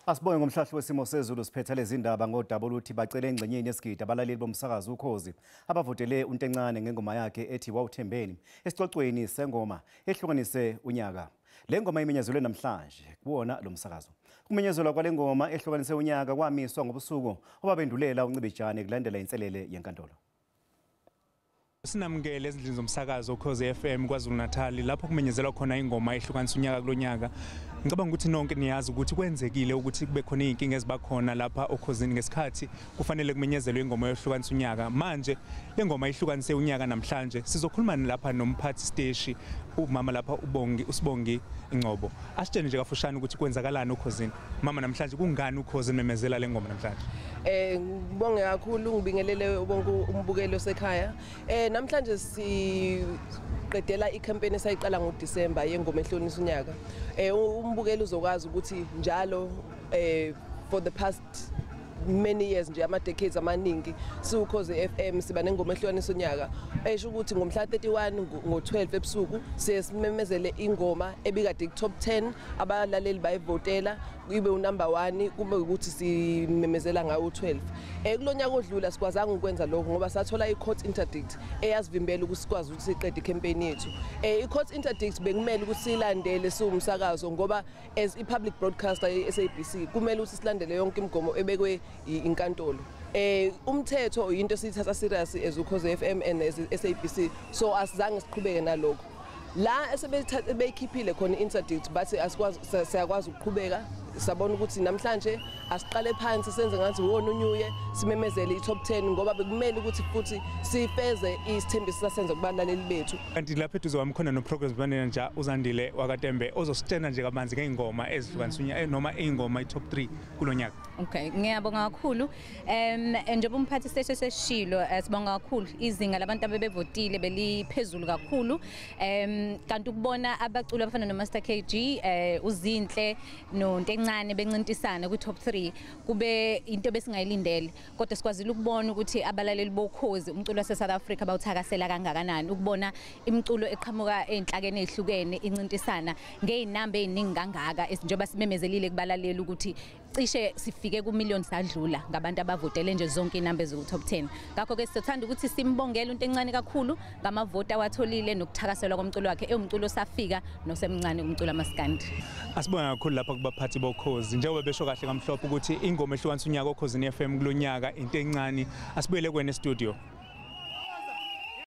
Asibonge ngomhlahlo wesimo sezulu siphetha lezi ndaba ngodaba oluthi bacele engxenyeni yesigidi abalaleli bomsakazo Ukhozi abavotele uNtencane ngengoma yakhe ethi Wawuthembeni esicocweni sengoma ehlukanise unyaka. Le ngoma imenyezelwe namhlanje kuwona lo msakazo. Kumenyezelwa kwale ngoma ehlukanise unyaka kwamiswa ngobusuku obabendulela uNcibijane kulandela inselele yenkantolo. Sinamukele ezindlini zomsakazo Ukhozi FM KwaZulu Natal lapho kumenyezelwa khona ingoma ehlukanisa unyaka kulonyaka. Ngicabanga ukuthi nonke niyazi ukuthi kwenzekile ukuthi kube khona izinkinga ezibakhona lapha Okhozini ngesikhathi kufanele kumenyezelwe ingoma ehlukanisa unyaka. Manje le ngoma ihlukanise unyaka namhlanje sizokhuluma lapha nomphathi steshi umama lapha uBongi uSibongi Ngcobo. Asitshele nje kafushane ukuthi kwenzakalani Okhozini. Mama, namhlanje kungani Ukhozi memezela le ngoma namhlanje? Ngibonge kakhulu, ngibingelele bonke umbukeli osekhaya. Namhlanje siqedela icampaign esayiqala ngoDecember yengoma ehlukanisa unyaka. Umbukeli uzokwazi ukuthi njalo for the past many years nje, ama decades amaningi, siwuKhozi FM siba nengoma ehlukanisa unyaka, esho ukuthi ngomhla 31 ngo12 ebusuku siye simemezele ingoma ebikade ku top 10, abalaleli bayivotela ibe unumber 1, kube ukuthi simemezela ngawo 12. Kulonyaka odlula sikwazanga ukwenza lokho ngoba sathola i-court interdict eyasivimbela ukuthi sikwazi ukuthi siqede icampaign yethu. I-court interdict bekumele ukuthi silandele siwumsakazo, ngoba as i-public broadcaster i-SABC kumele ukuthi silandele yonke imigomo ebekwe inkantolo. Umthetho into esiyithatha serious as Ukhozi FM and as SABC, so asizange siqhubeke nalokho. La esebeyikhiphile khona i-interdict bathi asikwazi, siyakwazi ukuqhubeka. Sabona ukuthi namhlanje asiqale phansi senze ngathi wona unyuye, simemezele i-top 10, ngoba bekumele ukuthi futhi sifeze isithembiso sasenza kubalaleli bethu. Kanti lapha eduze kwami khona no-programs manager uZandile wakaTembe ozositshena nje kabanzi ngey'ngoma ezihlukanisa unyaka noma iy'ngoma i-top 3 kulo nyaka. Okay, ngiyabonga kakhulu. Njengoba umphathi siteshe seshilo, sibonga kakhulu izinga labantu abebevotile beliphezulu kakhulu. Kanti ukubona abaculi abafana no Master KG, uZinhle noNtencane bencintisana ku top 3 kube into besingayilindele, kodwa sikwazile ukubona ukuthi abalaleli boKhozi umculo wase South Africa bawuthakasela kangakanani, ukubona imiculo eqhamuka ezinhlakeni ezihlukene incintisana ngeinamba eziningi kangaka, njengoba simemezelile kubalaleli ukuthi cishe sifike ku million sadlula ngabantu abavotele nje zonke inamba eziku top 10. Ngakho ke sithanda ukuthi simbongele uNtencane kakhulu ngamavoti awatholile nokuthakaselwa komculo wakhe, ewumculo safika nosemncane umculo amaskandi. Asibonga kakhulu lapha kubaphathi boKhozi njengoba besho kahle kamhlophe ukuthi ingoma ehlukanisa unyaka Okhozini FM kulonyaka into encane. Asibuyele kwena studio.